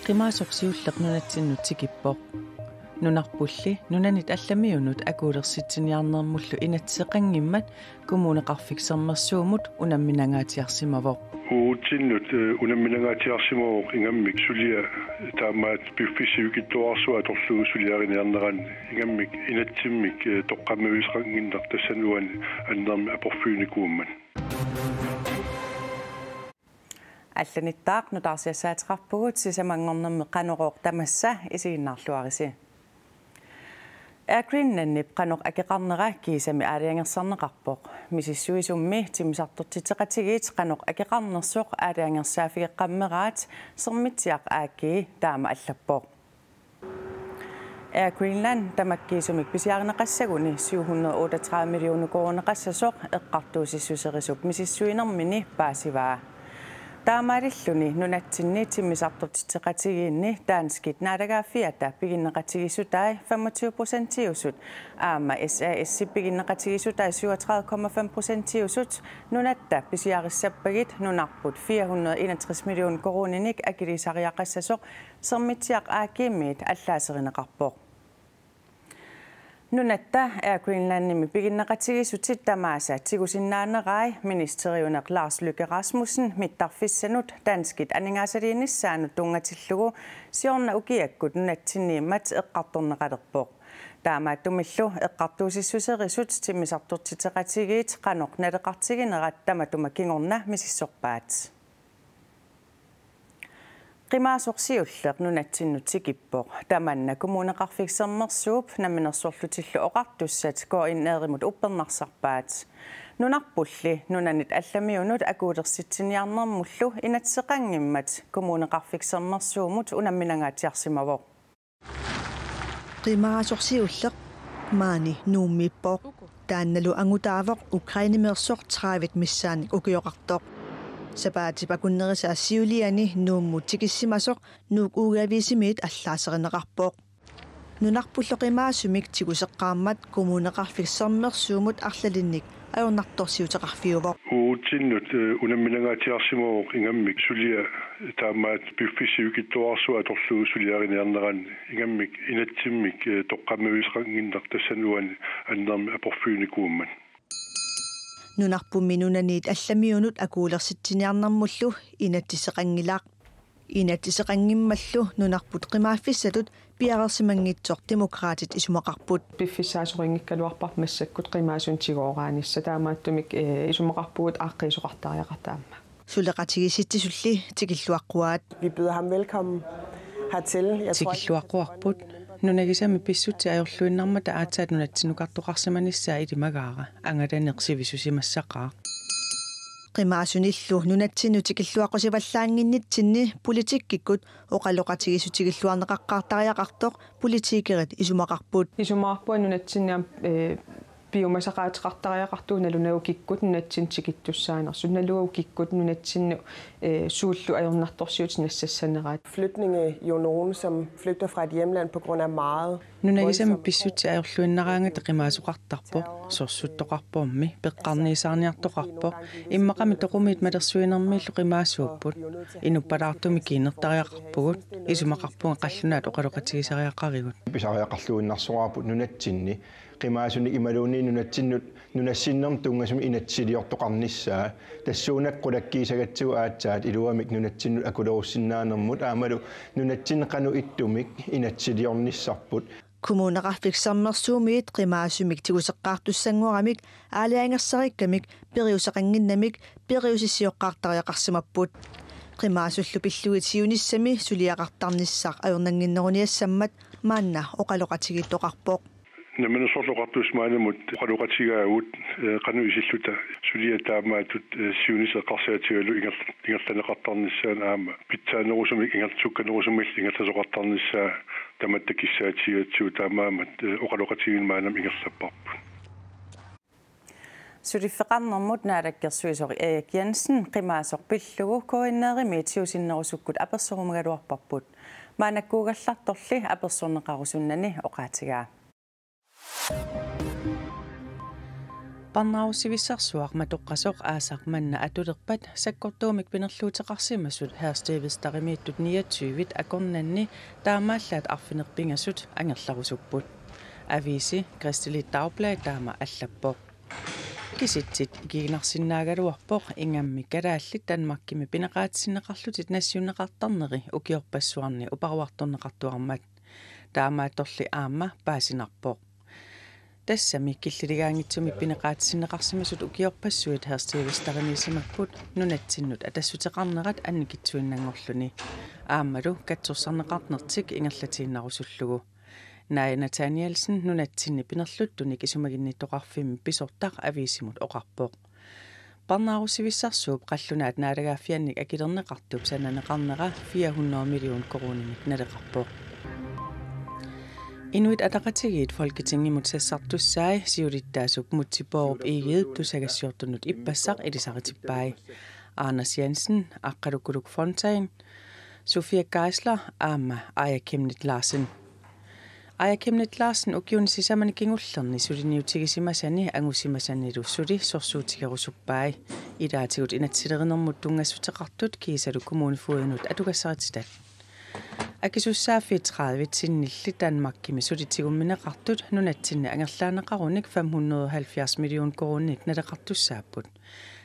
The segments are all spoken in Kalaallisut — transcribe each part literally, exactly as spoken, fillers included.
Qimaasoq siulleq nunatsinnut tikippoq. Nunarpulli nunanit allamiunut akuulersitsiniarnermullu inatsiseqanngimmat Kommuneqarfik Sermersuumut unamminangaatsiarsimavoq. Uagutsinnut, eh, unamminangaatsiarsimavoq ingammik suliaq taamaat piffissaq sivikitsuararsuaq atorlugu suliariniarneranni ingammik inatsimmik, eh, toqqammaviuseqannginnaq tassani uani annermik aporfiunikuummat. Allanittaaq nutaarsiassaateqarpugut, sisamanngornermi Qanorooq tamassa isiginnaarluarisi. Air Greenlandip qanoq akeqarnera kiisami aalajangersarneqarpoq. Misissuisummi timmisartortitseqatigiit qanoq akeqarnersoq aalajangersaaffigeqqammeraat Sermitsiaq A G taama allappoq. Air Greenland tamakkiisumik pisiarineqassaguni syv hundrede otteogtredive millioner koruuneqassasoq eqqartuusissuserisup misissuinermini paasivaa. Taamaalilluni nunatsinni timmisartortitseqatigiinni danskit naalagaaffiata piginneqatigiissutai femogtyve procentiusut aamma S A S-ip piginneqatigiissutai syvogtredive komma fem procentiusut nunatta pisiarissappagit nunarput fire hundrede enogtres millioner koruuninik akiliisariaqassasoq Sermitsiaq A G-miit allaaserineqarpoq. Nunatta Air Greenlandimi piginneqatigiissutit tamaasa tigusinnaanerai ministeriuneq Lars Løkke Rasmussen mittarfissanut danskit aningaasaliinissaannut tunngatillugu siorna ukiakkut nunatsinniimmat eqqartorneqalerpoq. Taamaattumillu eqqartuusissuserisut timmisartortitseqatigiit qanoq naleqartiginerat tamatuma kingorna misissorpaat. Qimaasoq siulleq nunatsinnut tikippoq. Tamanna Kommuneqarfik Sermersuup Namminersorlutillu Oqartussat K N R-imut uppernarsarpaat. Nunarpulli nunanit allamiunut akuulersitsiniarnermullu inatsiseqanngimmat Kommuneqarfik Sermersuumut unamminangaatsiarsimavoq. Qimaasoq siulleq maani Nuummiippoq. Taannalu angutaavoq Ukrainemeersoq tredive missaannik ukioqartoq. Sapaatip akunnerisa siuliani Nuummut tikissimasoq Nuuk Ugeaviisimiit allaaserineqarpoq. Nunarpullu qimaasumik tiguseqqaarmat Kommuneqarfik Sermersuumut arlalinnik ajornartorsiuteqarfiuvoq. Uagutsinnut, eh, unamminangaatsiarsimavoq ingammik suliaq taamaat piffissaq sivikitsuararsuaq atorlugu suliariniarneranni ingammik inatsimmik, eh, toqqammaviuseqannginnaq tassani uani annermik aporfiunikuummat. Nunarpummi nunanit allamiunut akuulersitsiniarnermullu inatsiseqanngilaq. Inatsiseqanngimmallu nunarput qimaaffissatut piareersimanngitsoq Demokraatit isumaqarput. Piffissaasorinngikkaluarparput massakkut qimaasunik tigooraanissaq, taamaattumik, eh, isumaqarpugut aaqqiisoqartariaqartoq aamma. Suleqatigiissitsisulli tikilluaqquaat. Vi byder ham velkommen hertil. Jeg tror ikke, Tikilluaqquarput. Nunagisami pissutsit ajorluinnarmata aatsaat nunatsinnukartoqarsimanissaa ilimagaara, angalaneq sivisusimassaqaaq. Qimaasunillu nunatsinnut tikilluaqqusivallaannginnitsinni politikkikkut oqaloqatigiissut tikilluarneqaqqaartariaqartoq politikerit isumaqarput. Isumaqarpunga nunatsinni aamma, eh, piumasaqaateqartariaqartugut nalunagu kikkut nunatsinni tikittussaanersut, nalunagu kikkut nunatsinnut, eh, suullu ajornartorsiutit nassassaneraat. Flygtninge Jon Rune, som flygter fra et hjemland på grund af meget Nunagisami voldsomme pissutsit ajorluinnaraangata qimaasoqartarpoq, sorsuttoqarpormi, peqqarniisaarniartoqarpoq, immaqami toqumiit malersuinermiillu qimaasuupput, inuppalaartumik kiinnertariaqarpugut, isumaqarpunga qallunaat oqaloqatigisariaqarigut. Pisariaqarluinnarsoraarput nunatsinni qimaasunik imaluunniit nunatsinnut nunassinnermut tunngasumik inatsisiliortoqarnissaa, tassuunakkut qulakkiissagatsigu aatsaat iluamik nunatsinnut akulerussinnaanermut aammalu nunatsinni qanoq ittumik inatsisiliornissarput. Kommuneqarfik Sermersuumiit qimaasumik tiguseqqaartussanngoramik aalajangersarikkamik periuseqannginnamik periusisioqqaartariaqarsimapput. Qimaasullu pillugit siunissami suliaqartarnissaq ajornannginneruniassammat maanna oqaloqatigiittoqarpoq. Namminersorlutik Oqartussat maannamut oqaloqatigaagut, eh, qanoq isilluta suliat taamaattut, eh, siunissaq eqqarsaatigalugu inger-, ingerlanneqartarnissaanut aamma pitsaanerusumik inger-, sukkanerusumillu ingerlasoqartarnissaa tamatta kissaatigigatsigu, taamaammat, eh, oqaloqatigiinneq maannamut ingerlapparput. Suliffeqarnermut naalakkersuisoq Erik Jensen qimaasoq pillugu K N R-imiit siusinnerusukkut apersorumagaluarparput. Maannakkuugallartorli apersorneqarusunnani oqaatigaa. Parnaarussivissarsuaq matoqqasoq aasaq manna atulerpat sakkortuumik pinerluuteqarsimasut Herstedvesterimiittut niogtyve akornanni taamaallaat arfineq-pingasut angerlarusupput. Aviisi Kristeligt Dagblad taama allappoq. Kisitsit ikiginarsinnaagaluarpoq ingammik kalaallit Danmarkimi pineqaatissinneqarlutik nassiunneqartarneri ukiorpassuarni uparuartorneqartuarmat. Taamaattorli aamma paasinarpoq. Tassami killiligaanngitsumik pineqaatissinneqarsimasut ukiorpassuit Herstedvesterimiissimapput nunatsinnut atassuteqarnerat annikitsuinnanngorluni. Aammalu katsorsarneqarnertik ingerlatiinnarusullugu. Naja Nathanielsen nunatsinni pinerluttunik Isumaginnittoqarfimmi pisortaq aviisimut oqarpoq. Parnaarussivissarsuup qallunaat naalagaaffiannik akilerneqartup sananeqarnera fire hundrede million koruuninik naleqarpoq. Inuit Ataqatigiit Folketingimut sassartussai siulittaasup Múte Bourup Egedep tusagassiortunut ippassaq ilisaritippai. Anders Jensen, Aqqalukuluk Fontain, Sofia Geisler aamma Aaja Chemnitz Larsen. Aaja Chemnitz Larsen ukiuni sisamani kingullerni suliniutigisimasani angusimasanilu suli sorsuutigerusuppai. Ilaatigut inatsisilerinermut tunngassuteqartut kiisalu kommunefogedinut atugassarititat. Akisussaaffii tredive sinnilli Danmarkimi suli tigummineqartut nunatsinni angerlaaneqarunik fem hundrede og halvfjerds million koruuninik naleqartussaapput.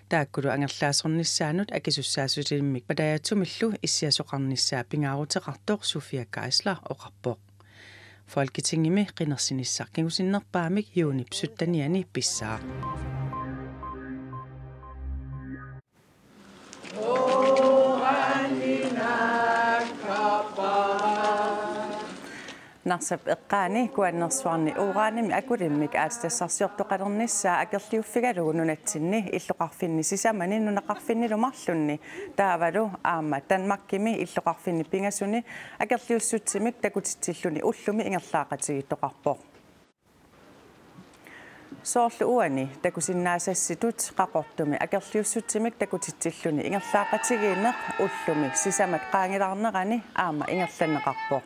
Taakkulu angerlaasornissaannut akisussaassusilimmik Patajaatsumillu issiasoqarnissaa pingaaruteqartoq Sofia Geisler oqarpoq. Folketingimi qinersinissaq kingusinnerpaamik juunip syttenianni pissaaq. Narsap eqqaani Kuannersuarni uranimik akulimmik aatsitassarsiortoqalernissaa akerliuffigalugu nunatsinni illoqarfinni sisamani nunaqarfinnilu marlunni taavalu aamma Danmarkimi illoqarfinni pingasuni akerliussutsimik takutitsilluni ullumi ingerlaaqatigiittoqarpoq. Soorlu uani takusinnaasassitut Qaqortumi akerliussutsimik takutitsilluni ingerlaaqatigiinneq ullumi sisamat qaangilaarnerani aamma ingerlanneqarpoq.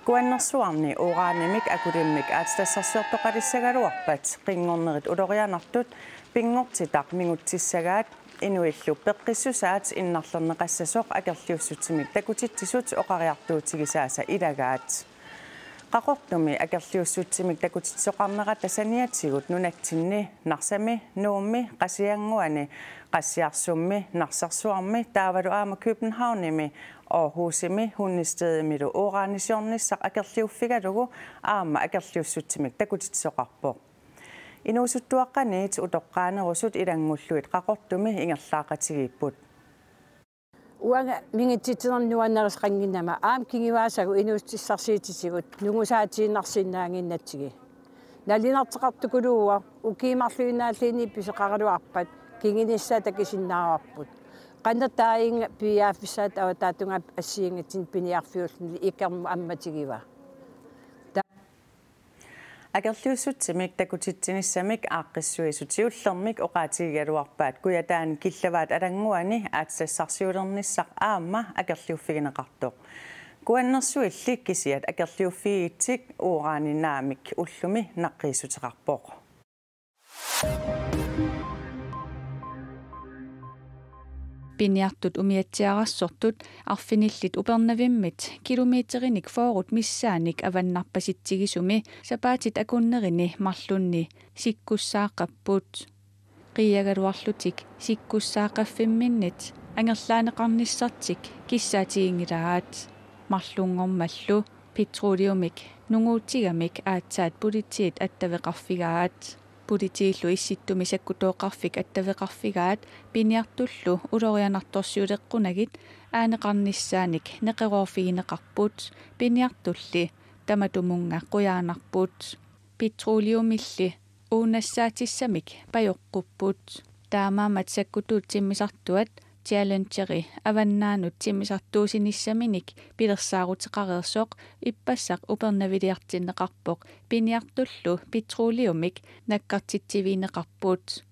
Kuannersuarni uranimik akulimmik aatsitassarsiortoqalissagaluarpat qinngornerit ulorianartut pinngortitaq mingutsissagaat inuillu peqqissusaat innarlerneqassasoq akerliussutsimik takutitsisut oqariartuutigisaasa ilagaat. Qaqortumi akerliussutsimik takutitsisoqarnerata saniatigut nunatsinni Narsami, Nuummi, Qasigiannguani, Qassiarsummi, Narsarsuarmi taavalu aamma Københavnimi, Aarhusimi, Hundestedimilu uranisiornissaq akerliuffigalugu aamma akerliussutsimik takutitsisoqarpoq. Inuusuttuaqqaniit utoqqaanerusut ilanngullugit Qaqortumi ingerlaaqatigiipput. Uanga mingutsitsinermik nuannarisaqannginnama aamma kingivaasagut inuussutissarsiutitigut nungusaatiinnarsinnaannginnatsigit. Nalilerteqartukuluuvoq ukiut marluinnaalluunniit pisoqaraluarpat kingunissaa takusinnaavarput. Qanoq taanna piiaaffissaat avataatungaap assigiinngitsunik piniarfiulluni ikermut ammatigivaa. Akerliussutsimik takutitsinissamik aaqqissuisut siullermik oqaatigigaluarpaat Kujataani killavaat alannguani aatsitassarsiulernissaq aamma akerliuffigineqartoq. Kuannersuilli kisiat akerliuffigigitsik urani naamik ullumi naqqiissuteqarpoq. Piniartut umiatsiaararsortut arfinillit Upernavimmit kilometerinik fyrre missaannik avannarpasitsigisumi sapaatit akunnerini marlunni sikkussaaqqapput. Qiiagaluarlutik sikkussaaqqaffimminnit angerlaaneqarnissartik kissaatiginngilaat. Marlunngormallu petroleumik nunguutigamik aatsaat politiit attaveqarfigaat. Politiillu Issittumi sakkutooqarfik attaveqarfigaat piniartullu ulorianartorsiuleqqunagu aaneqarnissaanik neqeroorfigineqarput, piniartulli tamatumunnga qujaanarput. Petroleumilli uunassaatissamik pajoqqupput. Taamaammat sakkutuut timmisartuat Challengeri avannaanut timmisartuusinissaminik pilersaaruteqareersoq ippassaq Upernaviliartinneqarpoq piniartullu petroleumik nakkartitsivigineqarput.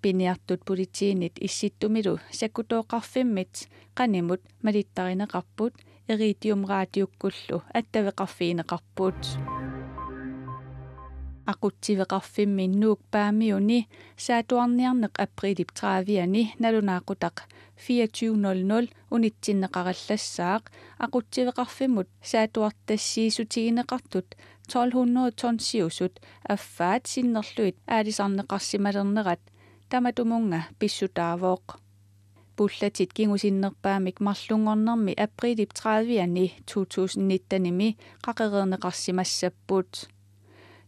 Piniartut politiinit Issittumilu sakkutooqarfimmit qanimut malittarineqarput, Iridium Radiukkullu attaveqarfigineqarput. Aqutsiveqarfimmi Nuuk Paamiuni saatuarniarneq apriilip tredive-ani nalunaaqutaq fireogtyve nul nul unitsinneqarallassaaq aqutsiveqarfimmut saatuartassiissutigineqartut tolv hundrede tonsiusut affaat sinnerlugit aalisarneqarsimalernerat tamatumunnga pissutaavoq. Pullatit kingusinnerpaamik marlunngornermi apriilip tredive-ani to tusind nitten-imi qaqereerneqarsimassapput.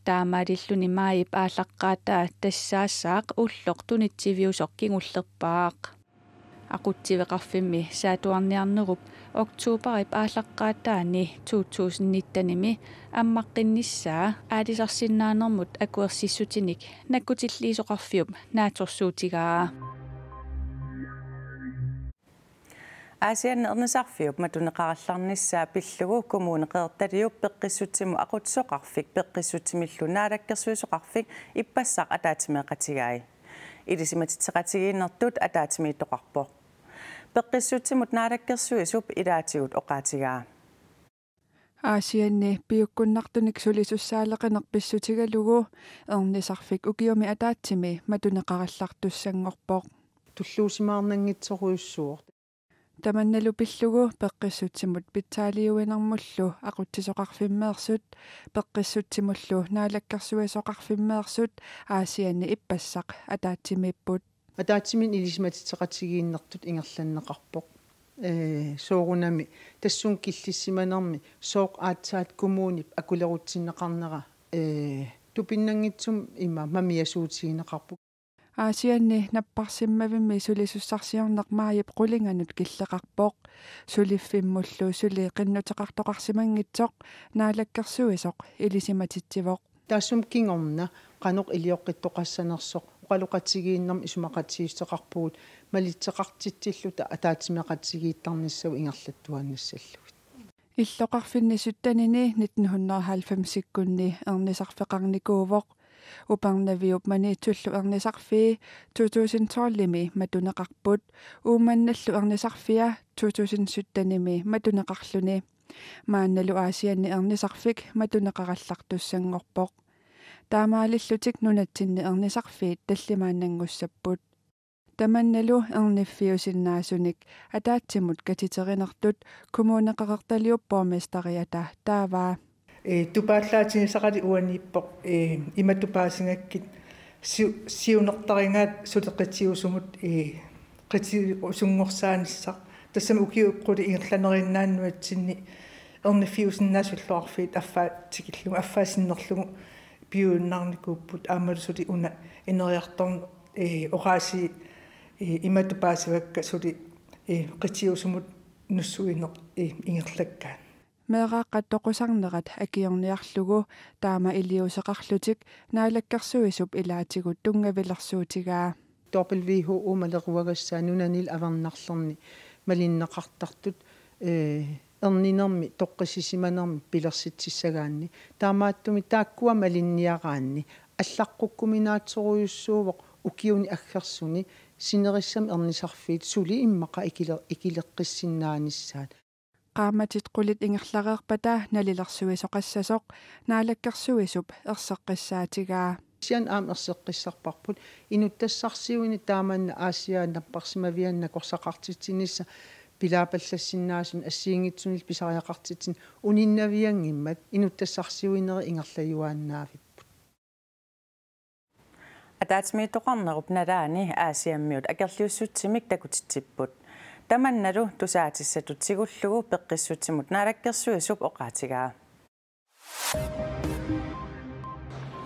Taamaalilluni maajip aallaqqaataa tassaassaaq ulloq tunitsiviusoq kingullerpaaq. Aqutsiveqarfimmi saatuarniarnerup oktoberip aallaqqaataani to tusind nitten-imi ammaqqinnissaa aalisarsinnaanermut akuersissutinik nakkutilliisoqarfiup naatsorsuutigaa. Aasianni ernisarfiup matuneqarallarnissaa pillugu Kommune Qeqertaliup peqqissutsimut aqutsisoqarfik peqqissutsimillu naalakkersuisoqarfik ippassaq ataatsimeeqatigai. Ilisimatitseqatigiinnertut ataatsimiittoqarpoq. Peqqissutsimut naalakkersuisup ilaatigut oqaatigaa. Aasianni piukkunnartunik sulisussaaleqineq pissutigalugu ernisarfik ukiumi ataatsimi matuneqarallartussanngorpoq. Tulluusimaarnanngitsorujussuuvoq. Tamannalu pillugu peqqissutsimut pitsaaliuinermullu aqutsisoqarfimmeersut peqqissutsimullu naalakkersuisoqarfimmeersut Aasianni ippassaq ataatsimiipput. Ataatsimiinneq ilisimatitseqatigiinnertut ingerlanneqarpoq. Ee, soorunami tassunga killissimanermi sooq aatsaat kommunip akulerutsinneqarnera, ee, tupinnanngitsumik ima mamiasuutigineqarpoq. Aasianni napparsimmavimmi sulisussarsiorneq maajip qulinganut killeqarpoq. Suliffimmullu suli qinnuteqartoqarsimanngitsoq naalakkersuisoq ilisimatitsivoq. Taassuma kingorna qanoq ilioqqittoqassanersoq oqaloqatigiinnermut isumaqatigiissuteqarpugut malitseqartitsilluta ataatsimeeqatigiittarnissaat ingerlattuaannassallugu. Illoqarfinni syttenini nitten hundrede og halvfemsikkunni ernisarfeqarnikuuvoq. Upernaviup Maniitsullu ernisarfii to tusind tolvimi matuneqarput, Uummannallu ernisarfia to tusind syttenimi matuneqarluni. Maannalu Aasianni ernisarfik matuneqarallartussanngorpoq. Taamaalillutik nunatsinni ernisarfiit tallimaannanngussapput. Tamannalu erniffiusinnaasunik ataatsimut katiterinertut Kommune Qeqertaliup borgmesteriata taavaa. Ee, tupaallaatigisaqalit uaniippoq, ee, imatut paasigakkit siu-, siunertarigaat suli qitiusumut, ee, qitiusunngorsaanissaa. Tassami ukiut qulit ingerlaneriinnaat nunatsinni erniffiusinnaasut illoqarfiit affaa tikillugu, affaa sinnerlugu piujunnaarnikuupput aammalu suli una ineriartorneq, ee, oqaasii, ee, imatut paasivakka suli, ee, qitiusumut nussuineq, ee, ingerlakkaat. Meeraaqqat toqusarnerat akiorniarlugu taama iliuuseqarlutik naalakkersuisup ilaatigut tunngavilersuutigaa. W H O maleruagassaa nunanillu avernarlerni malinneqartartut, ee, erninermi toqqissisimanermi pilersitsissagaanni. Taamaattumik taakkua malinniaraanni allaqqukkuminaatsorujussuuvoq ukiuni aggersuni sinerissami ernisarfiit suli immaqa ikile-, ikileqqissinnaanissaat. Qaammatit qulit ingerlareerpata nalilersuisoqassasoq naalakkersuisup erseqqissaatigaa. Aasianni aamma erseqqissarparput inuttassarsiuineq taamanna Aasiaat napparsimavianni nakorsaqartitsinissaa pilaapallassinnaasunik assigiinngitsunillu pisariaqartitsineq uninnavianngimmat inuttassarsiuinerit ingerlajuaannaavipput. Ataatsimiittoqarnerup nalaani Aasiammiut akerliussutsimik takutitsipput. Tamannalu tusaatissatut tigullugu peqqissutsimut naalakkersuisup oqaatigaa.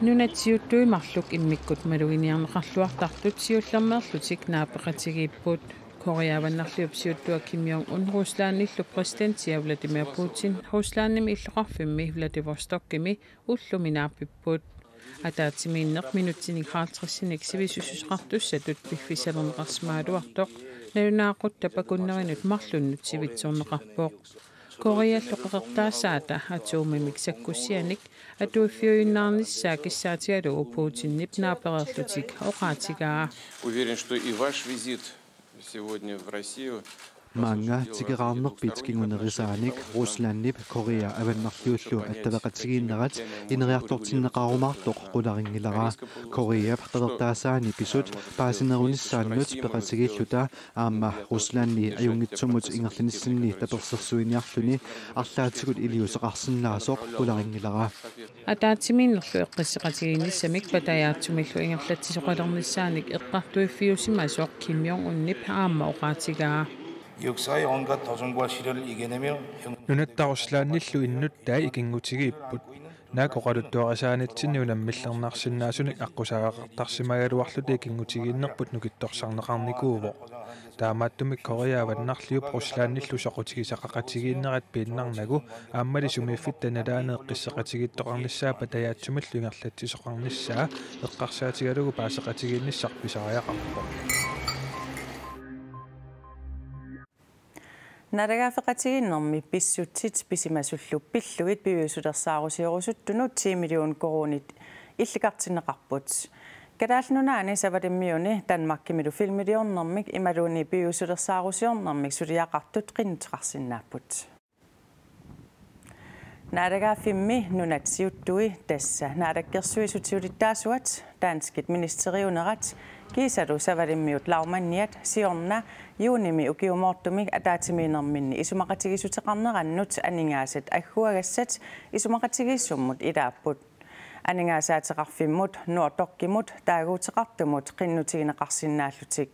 Nunat siuttui marluk immikkut maluginiarneqarluartartut siullermeerlutik naapeqatigiipput. Korea Avannarliup siuttua Kim Jong-un Ruslandillu præsidentia Vladimir Putin Ruslandimi illoqarfimmi Vladivostokimi ullumi naapipput. Ataatsimiinneq minutsinik halvtredsinik sivisussuseqartussatut piffissalerneqarsimagaluartoq nalunaaqutap akunnerinut marlunnut sivitsorneqarpoq. Koreallu qeqertaassaata atomimik sakkussianik atuiffiujunnaarnissaa kissaatigalugu Putinip naapereerlutik oqaatigaa. Уверен, что и ваш визит сегодня в Россию Maanga tikeraarnerpit kingunerisaanik Ruslandip Korea Avannarliullu attaveqatigiinnerat ineriartortinneqarumaartoq qularinngilara. Koreap qeqertaasaani pisut paasinerunissaannut peqatigiilluta aamma Ruslandi ajunngitsumut ingerlanissinni tapersersuiniarluni arlaatigut iliuuseqarsinnaasoq qularinngilara. Ataatsimiinnerlu eqqisseqatigiinnissamik patajaatsumillu ingerlatsisoqalernissaanik eqqartuiffiusimasoq Kim Jong-unip aamma oqaatigaa. 역사의 온갖 도전과 시련을 이겨내며 형- Nunatta Ruslandillu innuttai ikinngutigiipput. Naak oqaluttuarisaanitsinni unammillernarsinnaasunik aqqusaaqqartarsimagaluarluta ikinngutigiinnerput nukittorsarneqarnikuuvoq. Taamaattumik Korea Avannarliup Ruslandillu soqutigisaqaqatigiinnerat piinnarnagu aammali sumiiffitta nalaani eqqisseqatigiittoqarnissaa patajaatsumillu ingerlatsisoqarnissaa eqqarsaatigalugu paaseqatigiinnissaq pisariaqarpoq. Naalagaaffeqatigiinnermi pissutsit pisimasullu pillugit piviusulersaarusiorusuttunut ti million koruunit illikartinneqarput. Kalaallit Nunaanni Savalimmiuni Danmarkimilu filmiliornermik imaluunniit piviusulersaarusiornermik suliaqartut qinnuteqarsinnaapput. Naalagaaffimmi nunat siuttui, tassa Naalakkersuisut siulittaasuat, danskit ministeriunerat kiisalu Savalimmiut lagmandiat siorna juunimi ukiumoortumik ataatsimiinnerminni isumaqatigiissuteqarnerannut aningaasat agguagassat isumaqatigiissummut ilaapput. Aningaasaateqarfimmut, NORDOK-imut taaguuteqartumut qinnutigineqarsinnaallutik.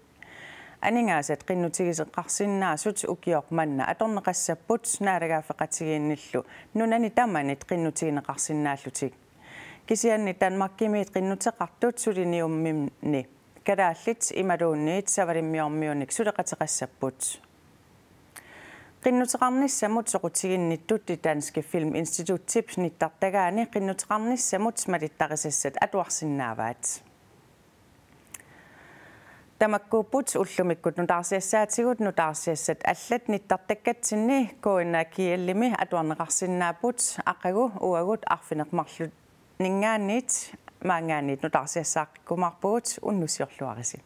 Aningaasat qinnutigineqarsinnaasut ukioq manna atorneqassapput naalagaaffeqatigiinnillu nunani tamanit qinnutigineqarsinnaallutik. Kisianni Danmarkimiit qinnuteqartut suliniumminni kalaallit imaluunniit savalimmiormiunik suleqateqassapput. Qinnuteqarnissamut soqutiginnittut Det Danske Filminstituttip nittartagaani qinnuteqarnissamut malittarisassat atuarsinnaavaat. Tamakkuupput ullumikkut nutaarsiassaatigut, nutaarsiassat allat nittartakkatsinni K N R G L-imi atuarneqarsinnaapput aqagu uagut arfineq-marlunninngaanniit maanngaanniit nutaarsiassaaqqikkumaarpugut, unnussiorluarisi.